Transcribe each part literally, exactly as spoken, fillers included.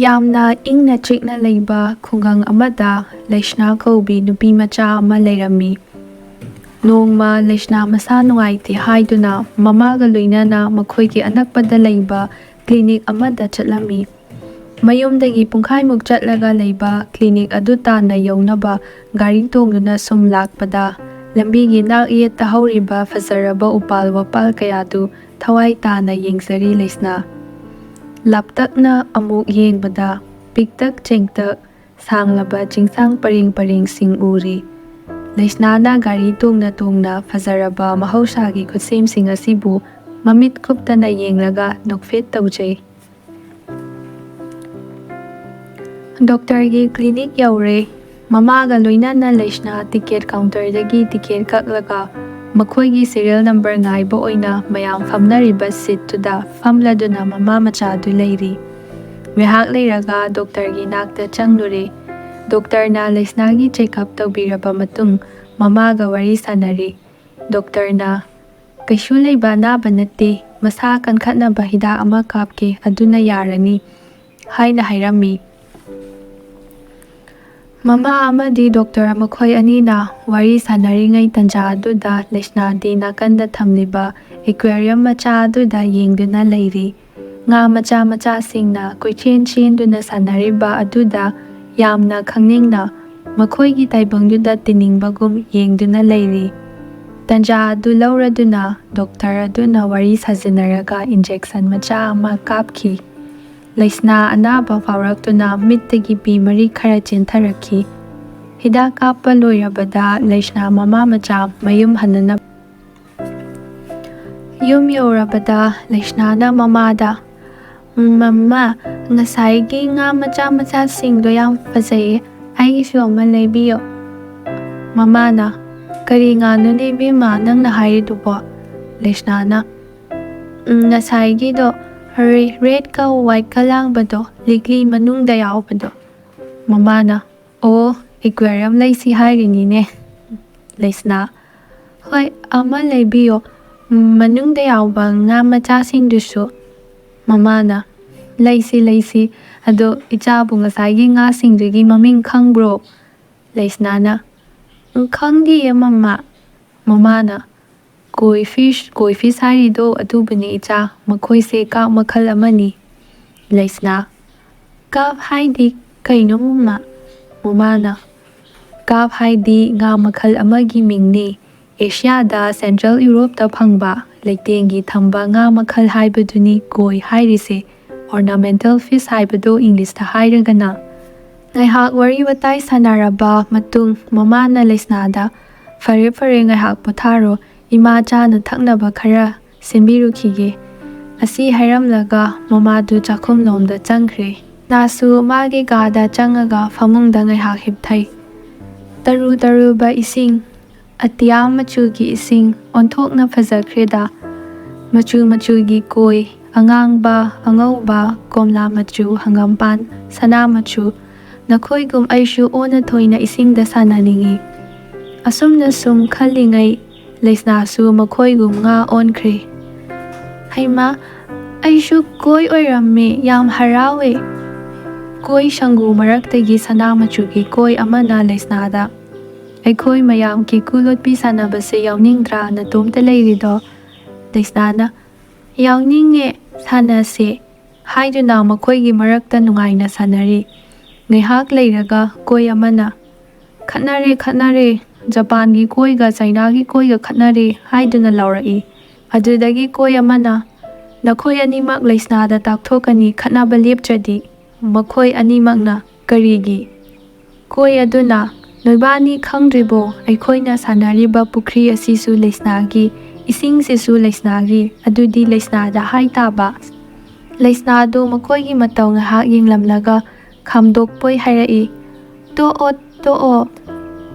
ꯌꯥꯝꯅ ꯏꯪꯅ ꯆꯤꯛꯅ ꯂꯩꯕ ꯈꯨꯡꯒꯪ ꯑꯃꯗ ꯂꯩꯁꯅꯥ ꯀꯧꯕꯤ ꯅꯨꯄꯤ ꯃꯆꯥ ꯑꯃ ꯂꯩꯔꯝꯃꯤ꯫ ꯅꯣꯡꯃ ꯂꯩꯁꯅꯥ ꯃꯁꯥ ꯅꯨꯡꯉꯥꯏꯇꯦ ꯍꯥꯏꯗꯨꯅ ꯃꯃꯥꯒ ꯂꯣꯏꯅꯅ ꯃꯈꯣꯏꯒꯤ ꯑꯅꯛꯄꯗ ꯂꯩꯕ ꯀ꯭ꯂꯤꯅꯤꯛ ꯑꯃꯗ ꯆꯠꯂꯝꯃꯤ꯫ ꯃꯌꯨꯝꯗꯒꯤ ꯄꯨꯡꯈꯥꯏꯃꯨꯛ ꯆꯠꯂꯒ ꯂꯩꯕ ꯀ꯭ꯂꯤꯅꯤꯛ ꯑꯗꯨ ꯇꯥꯟꯅ ꯌꯧꯅꯕ ꯒꯥꯔꯤ ꯇꯣꯡꯗꯨꯅ ꯁꯨꯝ ꯂꯥꯛꯄꯗ, ꯂꯝꯕꯤꯒꯤ ꯅꯥꯛ ꯌꯦꯠꯇ ꯍꯧꯔꯤꯕ ꯐꯖꯔꯕ ꯎꯄꯥꯜ ꯋꯥꯄꯥꯜ ꯀꯌꯥꯗꯨ ꯊꯋꯥꯏ ꯇꯥꯅ ꯌꯦꯡꯖꯔꯤ ꯂꯩꯁꯅꯥ꯫ ꯂꯥꯞꯇꯛꯅ ꯑꯃꯨꯛ ꯌꯦꯡꯕꯗ, ꯄꯤꯛꯇꯛ ꯆꯦꯡꯇꯛ ꯁꯥꯡꯂꯕ ꯆꯤꯡꯁꯥꯡ ꯄꯔꯦꯡ ꯄꯔꯦꯡꯁꯤꯡ ꯎꯔꯤ꯫ ꯂꯩꯁꯅꯥꯅ ꯒꯥꯔꯤ ꯇꯣꯡꯅ ꯇꯣꯡꯅ ꯐꯖꯔꯕ ꯃꯍꯧꯁꯥꯒꯤ ꯈꯨꯠꯁꯦꯝꯁꯤꯡ ꯑꯁꯤꯕꯨ ꯃꯃꯤꯠ ꯀꯨꯞꯇꯅ ꯌꯦꯡꯂꯒ ꯅꯣꯛꯐꯦꯠ ꯇꯧꯖꯩ꯫ ꯗꯣꯛꯇꯔꯒꯤ ꯀ꯭ꯂꯤꯅꯤꯛ ꯌꯧꯔꯦ꯫ ꯃꯃꯥꯒ ꯂꯣꯏꯅꯅ ꯂꯩꯁꯅꯥ ꯇꯤꯀꯦꯠ ꯀꯥꯎꯟꯇꯔꯗꯒꯤ ꯇꯤꯀꯦꯠ ꯀꯛꯂꯒ ꯃꯈꯣꯏꯒꯤ ꯁꯤꯔꯤꯌꯦꯜ ꯅꯝꯕꯔ ꯉꯥꯏꯕ ꯑꯣꯏꯅ ꯃꯌꯥꯝ ꯐꯝꯅꯔꯤꯕ ꯁꯤꯠꯇꯨꯗ ꯐꯝꯂꯗꯨꯅ ꯃꯃꯥ ꯃꯆꯥꯗꯨ ꯂꯩꯔꯤ꯫ ꯉꯥꯏꯍꯥꯛ ꯂꯩꯔꯒ ꯗꯣꯛꯇꯔꯒꯤ ꯅꯥꯛꯇ ꯆꯪꯂꯨꯔꯦ꯫ ꯗꯣꯛꯇꯔꯅ ꯂꯩꯁꯅꯥꯒꯤ ꯆꯦꯛꯑꯞ ꯇꯧꯕꯤꯔꯕ ꯃꯇꯨꯡ ꯃꯃꯥꯒ ꯋꯥꯔꯤ ꯁꯥꯟꯅꯔꯤ꯫ ꯗꯣꯛꯇꯔꯅ, "ꯀꯩꯁꯨ ꯂꯩꯕ ꯑꯅꯥꯕ ꯅꯠꯇꯦ, ꯃꯁꯥ ꯀꯟꯈꯠꯅꯕ ꯍꯤꯗꯥꯛ ꯑꯃ ꯀꯥꯞꯀꯦ, ꯑꯗꯨꯅ ꯌꯥꯔꯅꯤ" ꯍꯥꯏꯅ ꯍꯥꯏꯔꯝꯃꯤ꯫ ꯃꯃꯥ ꯑꯃꯗꯤ ꯗꯣꯛꯇꯔ ꯃꯈꯣꯏ ꯑꯅꯤꯅ ꯋꯥꯔꯤ ꯁꯥꯟꯅꯔꯤꯉꯩ ꯇꯟꯖꯥ ꯑꯗꯨꯗ ꯂꯩꯁꯅꯥꯗꯤ ꯅꯥꯀꯟꯗ ꯊꯝꯂꯤꯕ ꯑꯦꯀ꯭ꯋꯦꯔꯤꯌꯝ ꯃꯆꯥ ꯑꯗꯨꯗ ꯌꯦꯡꯗꯨꯅ ꯂꯩꯔꯤ꯫ ꯉꯥ ꯃꯆꯥ ꯃꯆꯥꯁꯤꯡꯅ ꯀꯣꯏꯆꯦꯟ ꯆꯦꯟꯗꯨꯅ ꯁꯥꯟꯅꯔꯤꯕ ꯑꯗꯨꯗ ꯌꯥꯝꯅ ꯈꯪꯅꯤꯡꯅ ꯃꯈꯣꯏꯒꯤ ꯇꯥꯏꯕꯪꯗꯨꯗ ꯇꯤꯟꯅꯤꯡꯕꯒꯨꯝ ꯌꯦꯡꯗꯨꯅ ꯂꯩꯔꯤ꯫ ꯇꯟꯖꯥ ꯑꯗꯨ ꯂꯧꯔꯗꯨꯅ ꯗꯣꯛꯇꯔ ꯑꯗꯨꯅ ꯋꯥꯔꯤ ꯁꯥꯖꯤꯟꯅꯔꯒ ꯏꯟꯖꯦꯛꯁꯟ ꯃꯆꯥ ꯑꯃ ꯀꯥꯞꯈꯤ꯫ ꯂꯩꯁꯅꯥ ꯑꯅꯥꯕ ꯐꯥꯎꯔꯛꯇꯨꯅ ꯃꯤꯠꯇꯒꯤ ꯄꯤ ꯃꯔꯤ ꯈꯔ ꯆꯦꯟꯊꯔꯛꯈꯤ꯫ ꯍꯤꯗꯥꯛ ꯀꯥꯞꯄ ꯂꯣꯏꯔꯕꯗ ꯂꯩꯁꯅꯥ ꯃꯃꯥ ꯃꯆꯥ ꯃꯌꯨꯝ ꯍꯟꯅꯅꯕ ꯌꯨꯝ ꯌꯧꯔꯕꯗ ꯂꯩꯁꯅꯥꯅ ꯃꯃꯥꯗ, "ꯃꯃꯥ, ꯉꯁꯥꯏꯒꯤ ꯉꯥ ꯃꯆꯥ ꯃꯆꯥꯁꯤꯡꯗꯣ ꯌꯥꯝ ꯐꯖꯩꯌꯦ, ꯑꯩꯒꯤꯁꯨ ꯑꯃ ꯂꯩꯕꯤꯌꯣ"꯫ ꯃꯃꯥꯅ, "ꯀꯔꯤ ꯉꯥꯅꯣꯅꯦ ꯏꯕꯦꯝꯃ ꯅꯪꯅ ꯍꯥꯏꯔꯤꯗꯨꯕꯣ?" ꯂꯩꯁꯅꯥꯅ, "ꯎꯝ, ꯉꯁꯥꯏꯒꯤꯗꯣ ꯔꯦ-, ꯔꯦꯗꯀ ꯋꯥꯏꯠꯀ ꯂꯥꯡꯕꯗꯣ, ꯂꯤꯛꯂꯤ ꯃꯅꯨꯡꯗ ꯌꯥꯎꯕꯗꯣ"꯫ ꯃꯃꯥꯅ, "ꯑꯣ, ꯑꯦꯀ꯭ꯋꯦꯔꯤꯌꯝ ꯂꯩꯁꯤ ꯍꯥꯏꯔꯤꯅꯤꯅꯦ"꯫ ꯂꯩꯁꯅꯥ, "ꯍꯣꯏ, ꯑꯃ ꯂꯩꯕꯤꯌꯣ꯫ ꯃꯅꯨꯡꯗ ꯌꯥꯎꯕ ꯉꯥ ꯃꯆꯥꯁꯤꯡꯗꯨꯁꯨ"꯫ ꯃꯃꯥꯅ, "ꯂꯩꯁꯤ, ꯂꯩꯁꯤ꯫ ꯑꯗꯣ ꯏꯆꯥꯕꯨ ꯉꯁꯥꯏꯒꯤ ꯉꯥꯁꯤꯡꯗꯨꯒꯤ ꯃꯃꯤꯡ ꯈꯪꯕ꯭ꯔꯣ?" ꯂꯩꯁꯅꯥꯅ, "ꯎꯝ, ꯈꯪꯗꯤꯌꯦ ꯃꯃꯥ꯫" ꯃꯃꯥꯅ, "ꯀꯣꯏ ꯐꯤꯁ, ꯀꯣꯏ ꯐꯤꯁ ꯍꯥꯏꯔꯤꯗꯣ ꯑꯗꯨꯕꯨꯅꯦ ꯏꯆꯥ, ꯃꯈꯣꯏꯁꯦ ꯀꯥꯞ ꯃꯈꯜ ꯑꯃꯅꯤ꯫" ꯂꯩꯁꯅꯥ, "ꯀꯥꯞ ꯍꯥꯏꯗꯤ ꯀꯩꯅꯣ ꯃꯃꯥ?" ꯃꯃꯥꯅ, "ꯀꯥꯞ ꯍꯥꯏꯗꯤ ꯉꯥ ꯃꯈꯜ ꯑꯃꯒꯤ ꯃꯤꯡꯅꯤ꯫ ꯑꯦꯁꯤꯌꯥꯗ, ꯁꯦꯟꯇ꯭ꯔꯦꯜ ꯌꯨꯔꯣꯞꯇ ꯐꯪꯕ ꯂꯩꯇꯦꯡꯒꯤ ꯊꯝꯕ ꯉꯥ ꯃꯈꯜ ꯍꯥꯏꯕꯗꯨꯅꯤ ꯀꯣꯏ ꯍꯥꯏꯔꯤꯁꯦ, ꯑꯣꯔꯅꯥꯃꯦꯟꯇꯦꯜ ꯐꯤꯁ ꯍꯥꯏꯕꯗꯣ ꯏꯪꯂꯤꯁꯇ ꯍꯥꯏꯔꯒꯅ꯫" ꯉꯥꯏꯍꯥꯛ ꯋꯥꯔꯤ ꯋꯥꯇꯥꯏ ꯁꯥꯟꯅꯔꯕ ꯃꯇꯨꯡ, ꯃꯃꯥꯅ ꯂꯩꯁꯅꯥꯗ, "ꯐꯔꯦ, ꯐꯔꯦ, ꯉꯥꯏꯍꯥꯛ ꯄꯣꯊꯥꯔꯣ, ꯏꯃꯥ ꯆꯥꯅ ꯊꯛꯅꯕ ꯈꯔ ꯁꯦꯝꯕꯤꯔꯨꯈꯤꯒꯦ꯫" ꯑꯁꯤ ꯍꯥꯏꯔꯝꯂꯒ ꯃꯃꯥꯗꯨ ꯆꯥꯛꯈꯨꯝꯂꯣꯝꯗ ꯆꯪꯈ꯭ꯔꯦ꯫ ꯂꯩꯁꯅꯥꯁꯨ ꯃꯥꯒꯤ ꯀꯥꯗ ꯆꯪꯉꯒ ꯐꯃꯨꯡꯗ ꯉꯥꯏꯍꯥꯛ ꯍꯤꯞꯊꯩ꯫ ꯇꯔꯨ ꯇꯔꯨꯕ ꯏꯁꯤꯡ, ꯑꯇꯤꯌꯥ ꯃꯆꯨꯒꯤ ꯏꯁꯤꯡ ꯑꯣꯟꯊꯣꯛꯅ ꯐꯖꯈ꯭ꯔꯦꯗ꯫ ꯃꯆꯨ ꯃꯆꯨꯒꯤ ꯀꯣꯏ, ꯑꯉꯥꯡꯕ, ꯑꯉꯧꯕ, ꯀꯣꯝꯂꯥ ꯃꯆꯨ, ꯍꯪꯒꯥꯝꯄꯥꯟ, ꯁꯅꯥ ꯃꯆꯨ, ꯅꯈꯣꯏꯒꯨꯝ ꯑꯩꯁꯨ ꯑꯣꯟꯅ ꯊꯣꯏꯅ ꯏꯁꯤꯡꯗ ꯁꯥꯟꯅꯅꯤꯡꯏ꯫ ꯑꯁꯨꯝꯅ ꯁꯨꯝ ꯈꯜꯂꯤꯉꯩ, ꯂꯩꯁꯅꯥꯁꯨ ꯃꯈꯣꯏꯒꯨꯝ ꯉꯥ ꯑꯣꯟꯈ꯭ꯔꯦ꯫ "ꯍꯩꯃꯥ, ꯑꯩꯁꯨ ꯀꯣꯏ ꯑꯣꯏꯔꯝꯃꯦ, ꯌꯥꯝ ꯍꯔꯥꯎꯋꯦ꯫" ꯀꯣꯏ ꯁꯪꯒꯨ ꯃꯔꯛꯇꯒꯤ ꯁꯅꯥ ꯃꯆꯨꯒꯤ ꯀꯣꯏ ꯑꯃꯅ ꯂꯩꯁꯅꯥꯗ, "ꯑꯩꯈꯣꯏ ꯃꯌꯥꯝ ꯀꯦꯀꯨ ꯂꯣꯠꯄꯤ ꯁꯥꯟꯅꯕꯁꯦ ꯌꯥꯎꯅꯤꯡꯗ꯭ꯔꯥ, ꯅꯇꯣꯝꯇ ꯂꯩꯔꯤꯗꯣ?" ꯂꯩꯁꯅꯥꯅ, "ꯌꯥꯎꯅꯤꯡꯉꯦ, ꯁꯥꯟꯅꯁꯦ" ꯍꯥꯏꯗꯨꯅ ꯃꯈꯣꯏꯒꯤ ꯃꯔꯛꯇ ꯅꯨꯡꯉꯥꯏꯅ ꯁꯥꯟꯅꯔꯤ꯫ ꯉꯥꯏꯍꯥꯛ ꯂꯩꯔꯒ ꯀꯣꯏ ꯑꯃꯅ, "ꯈꯠꯅꯔꯦ, ꯈꯠꯅꯔꯦ, ꯖꯄꯥꯟꯒꯤ ꯀꯣꯏꯒ ꯆꯩꯅꯥꯒꯤ ꯀꯣꯏꯒ ꯈꯠꯅꯔꯦ" ꯍꯥꯏꯗꯨꯅ ꯂꯥꯎꯔꯛꯏ꯫ ꯑꯗꯨꯗꯒꯤ ꯀꯣꯏ ꯑꯃꯅ, "ꯅꯈꯣꯏ ꯑꯅꯤꯃꯛ ꯂꯩꯁꯅꯥꯗ ꯇꯥꯛꯊꯣꯛꯀꯅꯤ, ꯈꯠꯅꯕ ꯂꯦꯞꯇ꯭ꯔꯗꯤ꯫" ꯃꯈꯣꯏ ꯑꯅꯤꯃꯛꯅ, "ꯀꯔꯤꯒꯤ?" ꯀꯣꯏ ꯑꯗꯨꯅ, "ꯅꯣꯏꯕꯥꯅꯤ ꯈꯪꯗ꯭ꯔꯤꯕꯣ? ꯑꯩꯈꯣꯏꯅ ꯁꯥꯟꯅꯔꯤꯕ ꯄꯨꯈ꯭ꯔꯤ ꯑꯁꯤꯁꯨ ꯂꯩꯁꯅꯥꯒꯤ, ꯏꯁꯤꯡꯁꯤꯁꯨ ꯂꯩꯁꯅꯥꯒꯤ, ꯑꯗꯨꯗꯤ ꯂꯩꯁꯅꯥꯗ ꯍꯥꯏ ꯇꯥꯕ꯫" ꯂꯩꯁꯅꯥꯗꯨ ꯃꯈꯣꯏꯒꯤ ꯃꯇꯧ ꯉꯥꯏꯍꯥꯛ ꯌꯦꯡꯂꯝꯂꯒ ꯈꯥꯝꯗꯣꯛꯄꯣꯏ ꯍꯥꯏꯔꯛꯏ, "ꯇꯣꯛꯑꯣ, ꯇꯣꯛꯑꯣ꯫"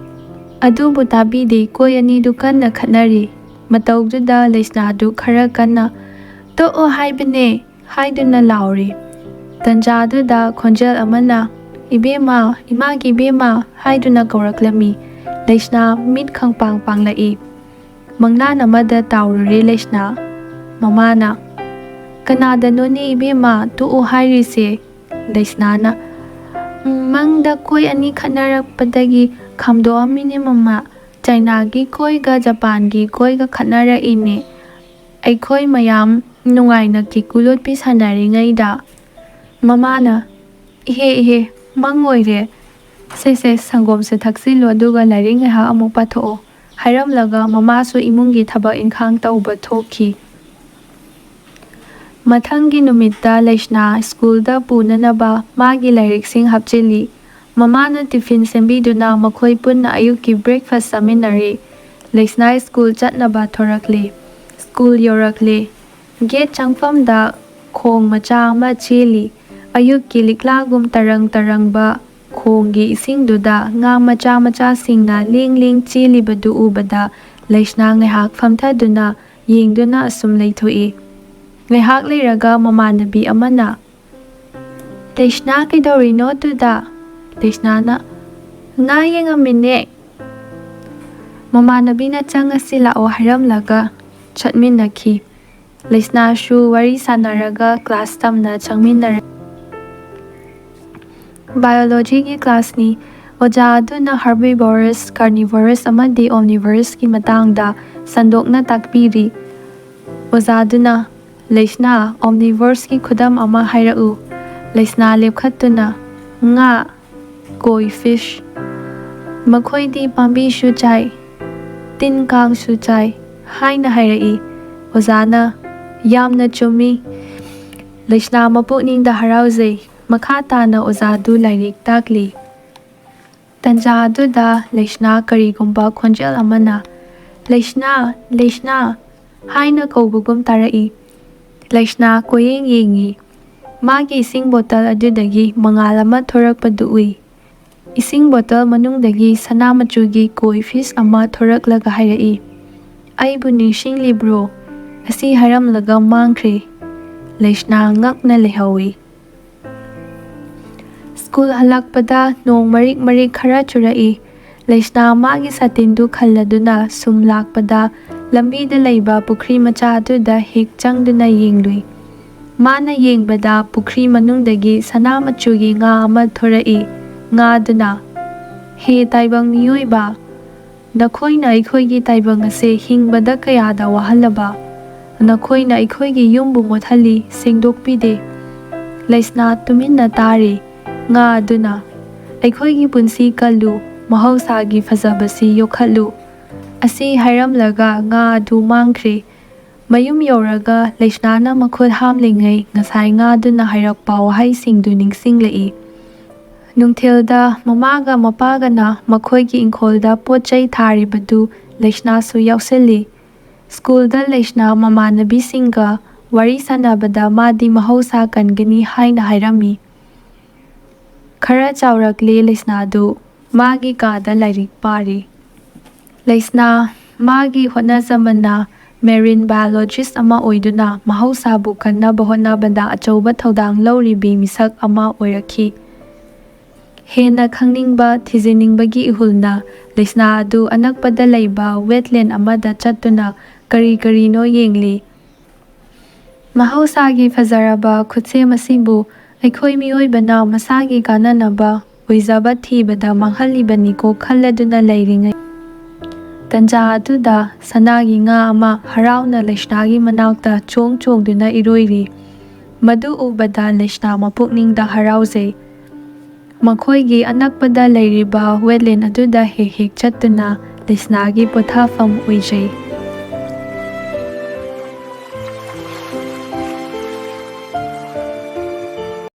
ꯑꯗꯨꯕꯨ ꯇꯥꯕꯤꯗꯦ, ꯀꯣꯏ ꯑꯅꯤꯗꯨ ꯀꯟꯅ ꯈꯠꯅꯔꯤ꯫ ꯃꯇꯧꯗꯨꯗ ꯂꯩꯁꯅꯥꯗꯨ ꯈꯔ ꯀꯟꯅ, "ꯇꯣꯛꯑꯣ ꯍꯥꯏꯕꯅꯦ!" ꯍꯥꯏꯗꯨꯅ ꯂꯥꯎꯔꯤ꯫ ꯇꯟꯖꯥꯗꯨꯗ ꯈꯣꯟꯖꯦꯜ ꯑꯃꯅ, "ꯏꯕꯦꯝꯃ, ꯏꯃꯥꯒꯤ ꯏꯕꯦꯝꯃ" ꯍꯥꯏꯗꯨꯅ ꯀꯧꯔꯛꯂꯝꯃꯤ꯫ ꯂꯩꯁꯅꯥ ꯃꯤꯠ ꯈꯪꯄꯥꯡ ꯄꯥꯡꯂꯛꯏ꯫ ꯃꯪꯂꯥꯟ ꯑꯃꯗ ꯇꯥꯎꯔꯨꯔꯦ ꯂꯩꯁꯅꯥ꯫ ꯃꯃꯥꯅ, "ꯀꯅꯥꯗꯅꯣꯅꯦ ꯏꯕꯦꯝꯃ ꯇꯣꯛꯎ ꯍꯥꯏꯔꯤꯁꯦ?" ꯂꯩꯁꯅꯥꯅ꯫ "ꯎꯝ, ꯃꯪꯗ ꯀꯣꯏ ꯑꯅꯤ ꯈꯠꯅꯔꯛꯄꯗꯒꯤ ꯈꯥꯝꯗꯣꯛꯑꯝꯃꯤꯅꯦ ꯃꯃꯥ꯫ ꯆꯥꯏꯅꯥꯒꯤ ꯀꯣꯏꯒ ꯖꯄꯥꯟꯒꯤ ꯀꯣꯏꯒ ꯈꯠꯅꯔꯛꯏꯅꯦ꯫ ꯑꯩꯈꯣꯏ ꯃꯌꯥꯝ ꯅꯨꯡꯉꯥꯏꯅ ꯀꯦꯀꯨ ꯂꯣꯠꯄꯤ ꯁꯥꯟꯅꯔꯤꯉꯩꯗ꯫" ꯃꯃꯥꯅ, "ꯏꯍꯦ ꯏꯍꯦ, ꯃꯪ ꯑꯣꯏꯔꯦ꯫ ꯁꯦ ꯁꯦ, ꯁꯪꯒꯣꯝꯁꯦ ꯊꯛꯆꯤꯜꯂꯨ, ꯑꯗꯨꯒ ꯂꯥꯏꯔꯤꯛ ꯉꯥꯏꯍꯥꯛ ꯑꯃꯨꯛ ꯄꯥꯊꯣꯛꯑꯣ," ꯍꯥꯏꯔꯝꯂꯒ ꯃꯃꯥꯁꯨ ꯏꯃꯨꯡꯒꯤ ꯊꯕꯛ ꯏꯪꯈꯥꯡ ꯇꯧꯕ ꯊꯣꯛꯈꯤ꯫ ꯃꯊꯪꯒꯤ ꯅꯨꯃꯤꯠꯇ ꯂꯩꯁꯅꯥ ꯁ꯭ꯀꯨꯜꯗ ꯄꯨꯅꯅꯕ ꯃꯥꯒꯤ ꯂꯥꯏꯔꯤꯛꯁꯤꯡ ꯍꯥꯞꯆꯤꯜꯂꯤ꯫ ꯃꯃꯥꯅ ꯇꯤꯐꯤꯟ ꯁꯦꯝꯕꯤꯗꯨꯅ ꯃꯈꯣꯏ ꯄꯨꯟꯅ ꯑꯌꯨꯛꯀꯤ breakfast ꯆꯥꯃꯤꯟꯅꯔꯤ꯫ ꯂꯩꯁꯅꯥ ꯁ꯭ꯀꯨꯜ ꯆꯠꯅꯕ ꯊꯣꯔꯛꯂꯤ꯫ ꯁ꯭ꯀꯨꯜ ꯌꯧꯔꯛꯂꯤ꯫ ꯒꯦꯠ ꯆꯪꯐꯝꯗ ꯈꯣꯡ ꯃꯆꯥ ꯑꯃ ꯆꯦꯜꯂꯤ꯫ ꯑꯌꯨꯛꯀꯤ ꯂꯤꯛꯂꯥꯒꯨꯝ ꯇꯔꯪ ꯇꯔꯪꯕ ꯈꯣꯡꯒꯤ ꯏꯁꯤꯡꯗꯨꯗ ꯉꯥ ꯃꯆꯥ ꯃꯆꯥꯁꯤꯡꯅ ꯂꯦꯡ ꯂꯦꯡ ꯆꯦꯜꯂꯤꯕꯗꯨ ꯎꯕꯗ ꯂꯩꯁꯅꯥ ꯉꯥꯏꯍꯥꯛ ꯐꯝꯊꯗꯨꯅ ꯌꯦꯡꯗꯨꯅ ꯑꯁꯨꯝ ꯂꯩꯊꯣꯛꯏ꯫ ꯉꯥꯏꯍꯥꯛ ꯂꯩꯔꯒ ꯃꯃꯥꯟꯅꯕꯤ ꯑꯃꯅ, "ꯂꯩꯁꯅꯥ, ꯀꯩꯗꯧꯔꯤꯅꯣ ꯑꯗꯨꯗ?" ꯂꯩꯁꯅꯥꯅ, "ꯉꯥ ꯌꯦꯡꯉꯝꯃꯤꯅꯦ꯫" ꯃꯃꯥꯟꯅꯕꯤꯅ "ꯆꯪꯉꯁꯤ ꯂꯥꯛꯑꯣ" ꯍꯥꯏꯔꯝꯂꯒ ꯆꯠꯃꯤꯟꯅꯈꯤ꯫ ꯂꯩꯁꯅꯥꯁꯨ ꯋꯥꯔꯤ ꯁꯥꯟꯅꯔꯒ class ꯇꯝꯅ ꯆꯪꯃꯤꯟꯅꯔꯦ꯫ Biologyꯒꯤ classꯅꯤ꯫ ꯑꯣꯖꯥ ꯑꯗꯨꯅ herbivorous, carnivorous ꯑꯃꯗꯤ omnivoroughꯀꯤ ꯃꯇꯥꯡꯗ ꯁꯟꯗꯣꯛꯅ ꯇꯥꯛꯄꯤꯔꯤ꯫ ꯑꯣꯖꯥ ꯑꯗꯨꯅ, "ꯂꯩꯁꯅꯥ, omnivoureꯀꯤ ꯈꯨꯗꯝ ꯑꯃ ꯍꯥꯏꯔꯛꯎ꯫" ꯂꯩꯁꯅꯥ ꯂꯦꯞꯈꯠꯇꯨꯅ, "ꯉꯥ, koi fish꯫ ꯃꯈꯣꯏꯗꯤ ꯄꯥꯝꯕꯤꯁꯨ ꯆꯥꯏ, ꯇꯤꯟ ꯀꯥꯡꯁꯨ ꯆꯥꯏ" ꯍꯥꯏꯅ ꯍꯥꯏꯔꯛꯏ꯫ ꯑꯣꯖꯥꯅ, "ꯌꯥꯝꯅ ꯆꯨꯝꯃꯤ꯫" ꯂꯩꯁꯅꯥ ꯃꯄꯨꯛꯅꯤꯡꯗ ꯍꯔꯥꯎꯖꯩ꯫ ꯃꯈꯥ ꯇꯥꯅ ꯑꯣꯖꯥꯗꯨ ꯂꯥꯏꯔꯤꯛ ꯇꯥꯛꯂꯤ꯫ ꯇꯟꯖꯥ ꯑꯗꯨꯗ ꯂꯩꯁꯅꯥ ꯀꯔꯤꯒꯨꯝꯕ ꯈꯣꯟꯖꯦꯜ ꯑꯃꯅ, "ꯂꯩꯁꯅꯥ, ꯂꯩꯁꯅꯥ" ꯍꯥꯏꯅ ꯀꯧꯕꯒꯨꯝ ꯇꯥꯔꯛꯏ꯫ ꯂꯩꯁꯅꯥ ꯀꯣꯏꯌꯦꯡ ꯌꯦꯡꯉꯤ꯫ ꯃꯥꯒꯤ ꯏꯁꯤꯡ ꯕꯣꯇꯜ ꯑꯗꯨꯗꯒꯤ ꯃꯉꯥꯜ ꯑꯃ ꯊꯣꯔꯛꯄꯗꯨ ꯎꯏ꯫ ꯏꯁꯤꯡ ꯕꯣꯇꯜ ꯃꯅꯨꯡꯗꯒꯤ ꯁꯅꯥ ꯃꯆꯨꯒꯤ koi fish ꯑꯃ ꯊꯣꯔꯛꯂꯒ ꯍꯥꯏꯔꯛꯏ, "ꯑꯩꯕꯨ ꯅꯤꯡꯁꯤꯡꯂꯤꯕ꯭ꯔꯣ?" ꯑꯁꯤ ꯍꯥꯏꯔꯝꯂꯒ ꯃꯥꯡꯈ꯭ꯔꯦ꯫ ꯂꯩꯁꯅꯥ ꯉꯛꯅ ꯂꯩꯍꯧꯏ꯫ ꯁ꯭ꯀꯨꯜ ꯍꯜꯂꯛꯄꯗ ꯅꯣꯡ ꯃꯔꯤꯛ ꯃꯔꯤꯛ ꯈꯔ ꯆꯨꯔꯛꯏ꯫ ꯂꯩꯁꯅꯥ ꯃꯥꯒꯤ ꯁꯥꯇꯤꯟꯗꯨ ꯈꯜꯂꯗꯨꯅ ꯁꯨꯝ ꯂꯥꯛꯄꯗ ꯂꯝꯕꯤꯗ ꯂꯩꯕ ꯄꯨꯈ꯭ꯔꯤ ꯃꯆꯥ ꯑꯗꯨꯗ ꯍꯦꯛ ꯆꯪꯗꯨꯅ ꯌꯦꯡꯂꯨꯏ꯫ ꯃꯥꯅ ꯌꯦꯡꯕꯗ ꯄꯨꯈ꯭ꯔꯤ ꯃꯅꯨꯡꯗꯒꯤ ꯁꯅꯥ ꯃꯆꯨꯒꯤ ꯉꯥ ꯑꯃ ꯊꯣꯔꯛꯏ꯫ ꯉꯥ ꯑꯗꯨꯅ, "ꯍꯦ ꯇꯥꯏꯕꯪ ꯃꯤꯑꯣꯏꯕ, ꯅꯈꯣꯏꯅ ꯑꯩꯈꯣꯏꯒꯤ ꯇꯥꯏꯕꯪ ꯑꯁꯦ ꯍꯤꯡꯕꯗ ꯀꯌꯥꯗ ꯋꯥꯍꯜꯂꯕ? ꯅꯈꯣꯏꯅ ꯑꯩꯈꯣꯏꯒꯤ ꯌꯨꯝꯕꯨ ꯃꯣꯠꯍꯜꯂꯤ, ꯁꯦꯡꯗꯣꯛꯄꯤꯗꯦ꯫" ꯂꯩꯁꯅꯥ ꯇꯨꯃꯤꯟꯅ ꯇꯥꯔꯤ꯫ ꯉꯥ ꯑꯗꯨꯅ, "ꯑꯩꯈꯣꯏꯒꯤ ꯄꯨꯟꯁꯤ ꯀꯜꯂꯨ, ꯃꯍꯧꯁꯥꯒꯤ ꯐꯖꯕꯁꯤ ꯌꯣꯛꯈꯠꯂꯨ꯫" ꯑꯁꯤ ꯍꯥꯏꯔꯝꯂꯒ ꯉꯥ ꯑꯗꯨ ꯃꯥꯡꯈ꯭ꯔꯦ꯫ ꯃꯌꯨꯝ ꯌꯧꯔꯒ ꯂꯩꯁꯅꯥꯅ ꯃꯈꯨꯠ ꯍꯥꯝꯂꯤꯉꯩ ꯉꯁꯥꯏ ꯉꯥꯗꯨꯅ ꯍꯥꯏꯔꯛꯄ ꯋꯥꯍꯩꯁꯤꯡꯗꯨ ꯅꯤꯡꯁꯤꯡꯂꯛꯏ꯫ ꯅꯨꯡꯊꯤꯜꯗ ꯃꯃꯥꯒ ꯃꯄꯥꯒꯅ ꯃꯈꯣꯏꯒꯤ ꯏꯪꯈꯣꯜꯗ ꯄꯣꯠ ꯆꯩ ꯊꯥꯔꯤꯕꯗꯨ ꯂꯩꯁꯅꯥꯁꯨ ꯌꯥꯎꯁꯤꯜꯂꯤ꯫ ꯁ꯭ꯀꯨꯜꯗ ꯂꯩꯁꯅꯥ ꯃꯃꯥꯟꯅꯕꯤꯁꯤꯡꯒ ꯋꯥꯔꯤ ꯁꯥꯟꯅꯕꯗ ꯃꯥꯗꯤ ꯃꯍꯧꯁꯥ ꯀꯟꯒꯅꯤ ꯍꯥꯏꯅ ꯍꯥꯏꯔꯝꯃꯤ꯫ ꯈꯔ ꯆꯥꯎꯔꯛꯂꯦ ꯂꯩꯁꯅꯥꯗꯨ꯫ ꯃꯥꯒꯤ ꯀꯥꯗ ꯂꯥꯏꯔꯤꯛ ꯄꯥꯔꯤ꯫ ꯂꯩꯁꯅꯥ ꯃꯥꯒꯤ ꯍꯣꯠꯅꯖꯃꯟꯅ marine biologist ꯑꯃ ꯑꯣꯏꯗꯨꯅ ꯃꯍꯧꯁꯥꯕꯨ ꯀꯟꯅꯕ ꯍꯣꯠꯅꯕꯗ ꯑꯆꯧꯕ ꯊꯧꯗꯥꯡ ꯂꯧꯔꯤꯕꯤ ꯃꯤꯁꯛ ꯑꯃ ꯑꯣꯏꯔꯛꯈꯤ꯫ ꯍꯦꯟꯅ ꯈꯪꯅꯤꯡꯕ, ꯊꯤꯖꯤꯟꯅꯤꯡꯕꯒꯤ ꯏꯍꯨꯜꯅ ꯂꯩꯁꯅꯥ ꯑꯗꯨ ꯑꯅꯛꯄꯗ ꯂꯩꯕ wetland ꯑꯃꯗ ꯆꯠꯇꯨꯅ ꯀꯔꯤ ꯀꯔꯤꯅꯣ ꯌꯦꯡꯂꯤ꯫ ꯃꯍꯧꯁꯥꯒꯤ ꯐꯖꯔꯕ ꯈꯨꯠꯁꯦꯝ ꯑꯁꯤꯕꯨ ꯑꯩꯈꯣꯏ ꯃꯤꯑꯣꯏꯕꯅ ꯃꯁꯥꯒꯤ ꯀꯥꯟꯅꯅꯕ ꯑꯣꯏꯖꯕ ꯊꯤꯕꯗ ꯃꯥꯡꯍꯜꯂꯤꯕꯅꯤꯀꯣ ꯈꯜꯂꯗꯨꯅ ꯂꯩꯔꯤꯉꯩ ꯇꯟꯖꯥ ꯑꯗꯨꯗ ꯁꯅꯥꯒꯤ ꯉꯥ ꯑꯃ ꯍꯔꯥꯎꯅ ꯂꯩꯁꯅꯥꯒꯤ ꯃꯅꯥꯛꯇ ꯆꯣꯡ ꯆꯣꯡꯗꯨꯅ ꯏꯔꯣꯏꯔꯤ꯫ ꯃꯗꯨ ꯎꯕꯗ ꯂꯩꯁꯅꯥ ꯃꯄꯨꯛꯅꯤꯡꯗ ꯍꯔꯥꯎꯖꯩ꯫ ꯃꯈꯣꯏꯒꯤ ꯑꯅꯛꯄꯗ ꯂꯩꯔꯤꯕ wetland ꯑꯗꯨꯗ ꯍꯦꯛ ꯍꯦꯛ ꯆꯠꯇꯨꯅ ꯂꯩꯁꯅꯥꯒꯤ ꯄꯣꯊꯥꯐꯝ ꯑꯣꯏꯖꯩ꯫